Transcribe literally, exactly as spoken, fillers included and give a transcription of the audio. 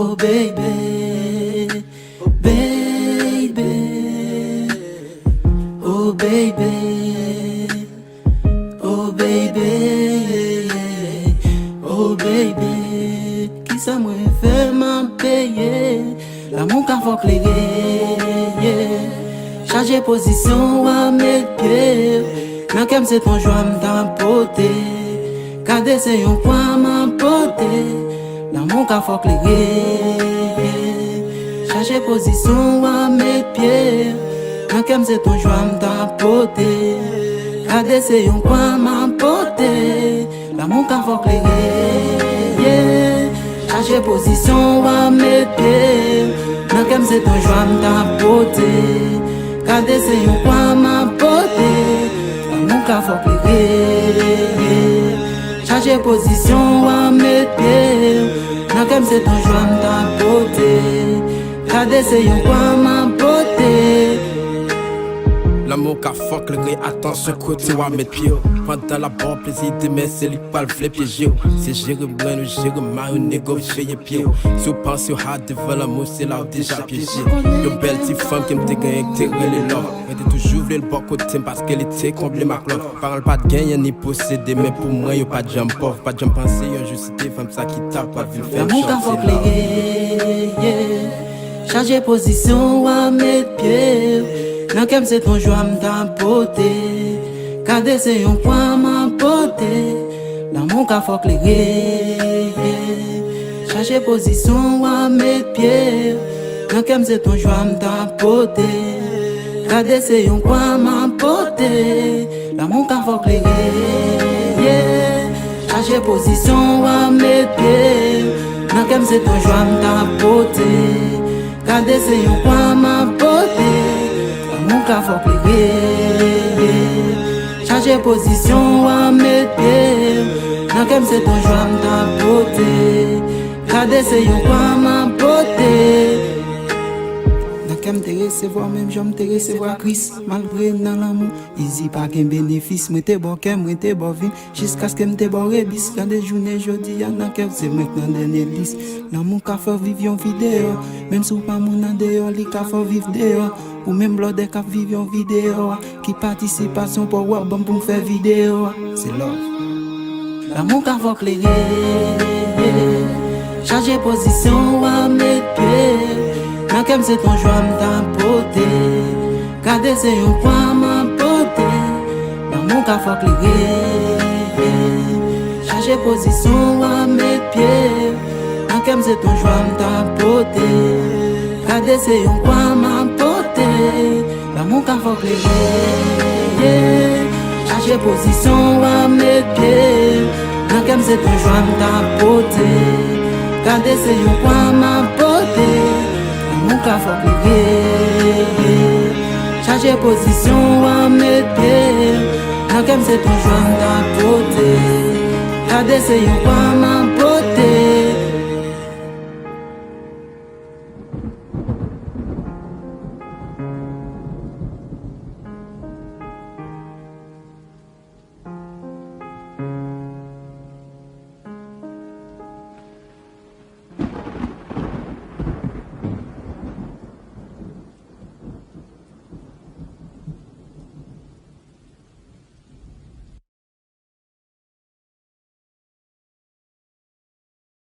Oh baby, baby, oh baby, oh baby, oh baby. Kisa mwen fè m ap peye? Lanmou ka fè w klere, yeah. Chaje pozisyon w a met pye w. Nan kè m se ton jwa m ta pote. Gade se yon pwa m ap pote. Lanmou ka fè w klere, yeah. Chaje pozisyon w a met pye w. Nan kè m se ton jwa m ta pote. Gade se yon pwa m ap pote. Lanmou ka fè w klere, yeah. Chaje pozisyon w a met pye w. Nan kè m se ton jwa m ta pote. Gade se yon pwa m ap pote. Lanmou ka fè w klere, yeah. Chaje pozisyon w a met pye w. Nan kè m se ton jwa m ta pote. Gade se yon pwa m ap pote. Lanmou ka fè w klere, atansyon kote w a met pye w. Pandan l ap ba w plezi, demen se li k pral vle pyeje w. Se jere mwen ou jere mwen, ou nego veye pye w. Si w panse w hot devan lanmou, se la w deja pyeje. Yon bèl ti fanm ke m te genyen ki te rele love. Mwen te toujou vle l bò kote m paske li te konble m ak love. Paran l pa t genyen ni posede, men pou mwen yo pa t janm pòv. Pa t janm panse yon jou si te fanm sa ki ta pral vin fè m chante love. Lanmou ka fè w klere, yeah. Chaje pozisyon w a met pye w. Nan kè m se ton jwa m ta pote. Gade se yon pwa m ap pote. Lanmou ka fè w klere, yeah. Chaje pozisyon w a met pye w. Nan kè m se ton jwa m ta pote. Gade se yon pwa m ap pote. Lanmou ka fè w klere, yeah. Chaje pozisyon w a met pye w. Nan kè m se ton jwa m ta pote. Gade se yon pwa m ap pote. Lanmou ka fè w klere, yeah. Chaje pozisyon w a met pye w. Nan kè m se ton jwa m ta pote. Gade se yon pwa m ap pote. Nan kè m te resevwa w menm jan m te resevwa Kris. Malgre nan lanmou, izi pa gen benefis. Mwen te ba w kè m, mwen te ba w vi m, jiskaske m te ba w rebis. Gade jounen jodi a nan kè w se mwen k nan dènye lis. Lanmou ka fè w viv yon vi deyò. Menm si w pa moun andeyò, li ka fè w viv deyò. Ou menm blòdè k ap viv yon vi deyò a, ki patisipasyon pa w w ap ban m pou m fè videyo a? Se love. Lanmou ka fè w klere, yeah. Chaje pozisyon w a met pye w. Nan kè m se ton jwa m ta pote. Gade se yon pwa m ap pote. Lanmou ka fè w klere, yeah. Chaje pozisyon w a met pye w. Nan kè m se ton jwa m ta pote. Gade se yon pwa m ap pote. Lanmou ka fè w klere, yeah. Chaje pozisyon w a met pye w. Nan kè m se ton jwa m ta pote. Gade se yon pwa m ap pote. Lanmou ka fè w klere, yeah. Chaje pozisyon w a met pye w. Nan kè m se ton jwa m ta pote. Gade se yon pwa m ap pote.